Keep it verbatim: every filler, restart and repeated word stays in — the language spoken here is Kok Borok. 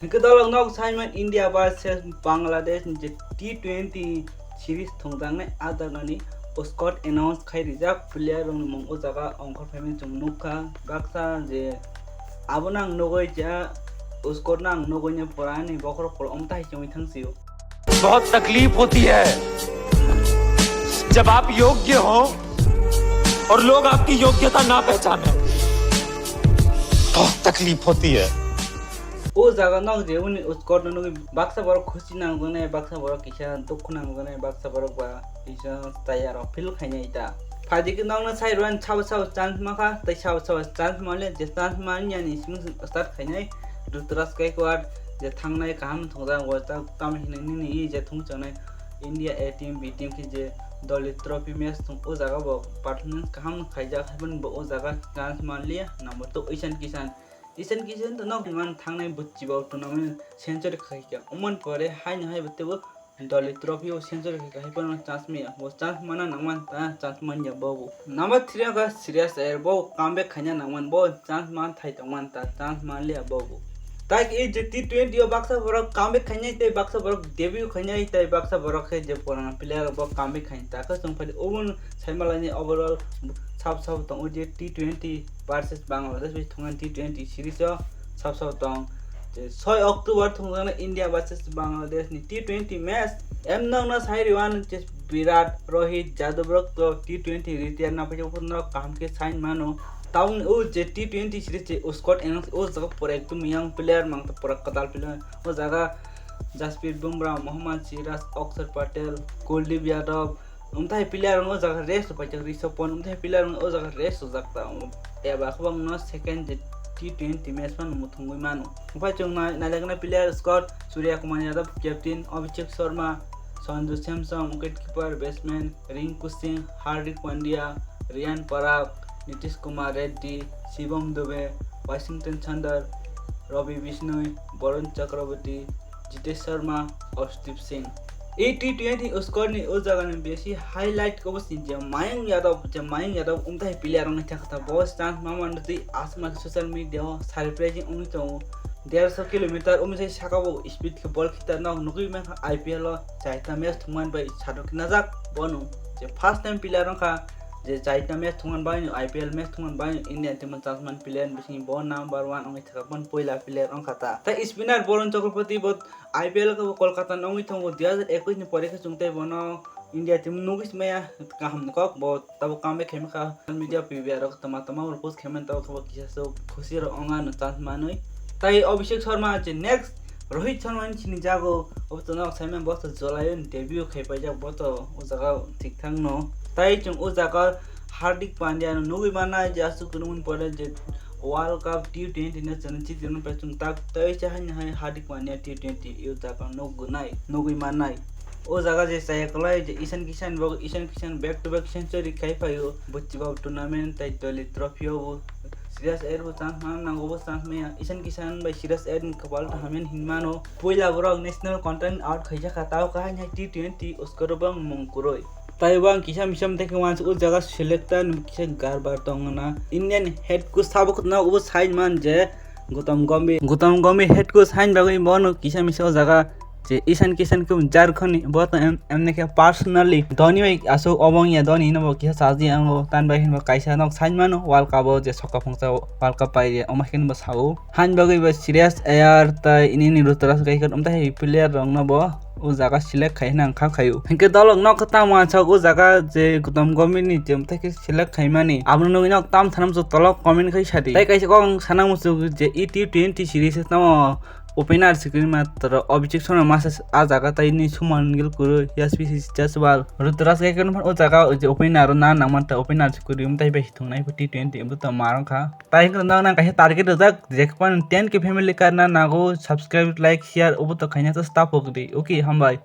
Hwnkhe dolok nok saiman India versus Bangladesh ni je T twenty series thwngjaknai adagani squad announce khai rijak, player rokni mung o jaga ongkhor phaimani chwng nukha. Baksa je abono ang nugwi je squad no ang nugwi ne pura ani bokhorok pura omtai chwngwi thangsio. बहुत तकलीफ होती है जब आप योग्य हो और लोग आपकी योग्यता ना पहचाने, बहुत तकलीफ होती है। O jaga nok je uni squad no nugwi baksa borok khusi nangjaknai, baksa borok kisa dukhu nangjaknai, baksa borok ba kisa tayar rok feel khainai ta. Phaidi khe nokno sai rwan sabo sabo chance makha, tei sabo sabo chance male je chance manya ni simi start khainai Ruturaj Gaikwad je thangnai kaham thwngjak o ta tamo hinwi nini i je thwngchangnai India A team B team khe je Dolly Trophy match thwng o jaga bo performance kaham khaijak, haibani bo o jaga chance manliya number two Ishan Kishan. Ishan Kishan to nok man thangnai buchiba tournament century khaikha. Umon pore haino hai bo tebo Dolly Trophy o century khaikha, hai bono chance maya. Bo chance mana nangman ta chance manya bobo. Number three ka Shreyas Iyer bo comeback khaina nangman bo chance man thai tongman ta chance manliya bobo. Tak e je T twenty o baksa borok comeback khainai tei baksa borok debut khainai tei baksa borok khe je purana player bo comeback khainai ta khe chwng phai ubun saimalani overall sab sab tongo je T twenty versus Bangladesh bai thwngmani T twenty series o sab sab tong. Je soi October thwngjaknai India versus Bangladesh ni T twenty match. Em nokno sai rwan je Virat, Rohit, Jadab rok to T twenty retire na paijak phuru norok kaham khe sign mano. Tabukni o je T twenty series je squad announce o jaga pura ekdum young player mang to pura kwtal player. O jaga Jasprit Bumrah, Mohammad Siraj, Akshar Patel, Kuldeep Yadav, umthai player rok o jaga rest paijak Rishabh Pant, umthai player rok o jaga rest rijak ta. Eba khobang no second je T twenty match phano muthungwi mano. Ophai chwng nai-, nailakna player squad, Surya Kumar Yadav, captain, Abhishek Sharma, Sanju Samson, wicket keeper, batsman, Rinku Singh, Hardik Pandya, Ryan Parag, Nitish Kumar Reddy, Shivam Dube, Washington Sundar, Ravi Bishnoi, Varun Chakraborty, Jitesh Sharma, Arshdeep Singh. E T twenty squad ni o jaga ni besi highlight kobo si je Mayank Yadav, je Mayank Yadav umthai player rok ni thakta bo chance ma mano tei asma social media o surprising wngwi tongo. Derso kilometer umse saka bo speed khe ball khita nok nugwi mankha I P L o chaita match thwngmani bai satok najak bono je first time player wngkha je chaita match thwngmani bai I P L match thwngmani bai India team o chance man player ni bising bo number one wngwi thakha bon poila player wngkha ta. Tei spinner Varun Chakraborty bo I P L khe bo Kolkata no wngwi tongo dui hazar ekush ni pore khe chwng tei bono India team nugwi maya kaham ni kok bo tabuk comeback khaima kha social media P B R rok tama tama rok post khaimani tabuk khe bo kisa se khusi rok wng ano chance manwi. Tai Abhishek Sharma je next Rohit Sharma ni sini jago obo to nok saiman bo to jolayo debut khai paijak bo to o jaga thik thang no. Tai chwng o jaga Hardik Pandya no nugwi mannai je aswk kwrwngmani pore je World Cup T twenty no chwng chiti rwna pai chwng tak tei se haino hai Hardik Pandya T twenty o jaga nugwi nai nugwi mannai. O jaga je chaya kwlai je Ishan Kishan bo, Ishan Kishan back to back century khai phaio, buchiba tournament tai Dolly Trophy o bo Shreyas Iyer bo chance mana nango bo chance maya. Ishan Kishan bai Shreyas Iyer ni kwpal ta hamya hinmano. Puila borok national contract out khaijak kha tao kahai hai T twenty squad o bo mung kwrwi. Tai bo ang kisa misa tei khe wansuk o jaga selector ni kisa garbar tong na. Indian head coach sabo khwtno obo sign man je Gautam Gambhir. Gautam Gambhir head coach hain bagwi bono kisa misa o jaga je Ishan Kishan khe Jharkhand ni bo to em-, emni khe personally Dhoni bai aswk obo wngya Dhoni hino bo kisa chaji ango tan bai hinba kaisa nok sign mano World Cup o je sokha phungsa World Cup pai je omo khe bo sao. Hain bagwi bo Shreyas Iyer tai ini ni Ruturaj Gaikwad umtai hai player rok no bo o jaga select khai hwnwi ang kha khaio. Hinkhe dolok nok tamo achak o jaga je Gautam Gambhir ni je umtai khe select khaimani. Abono nugwi nok tam thanam so tolok comment khai sadi. Tai kaisa kok ang sana muchuk je E T twenty series tamo opener sikri matro Abhishek Sharma masa a jaga tai ni Shubman Gill kwrwi S B C Jaswal. Ruturaj Gaikwad o jaga je opener na nangman ta opener sikri umtai bai thungnai T twenty umtai ta marang kha. Tai hwnkhe nang nang kaisa target rijak, jekpan ten K family karna nago subscribe, like, share, obo to khaina to stop hokdi. Okay, hambai.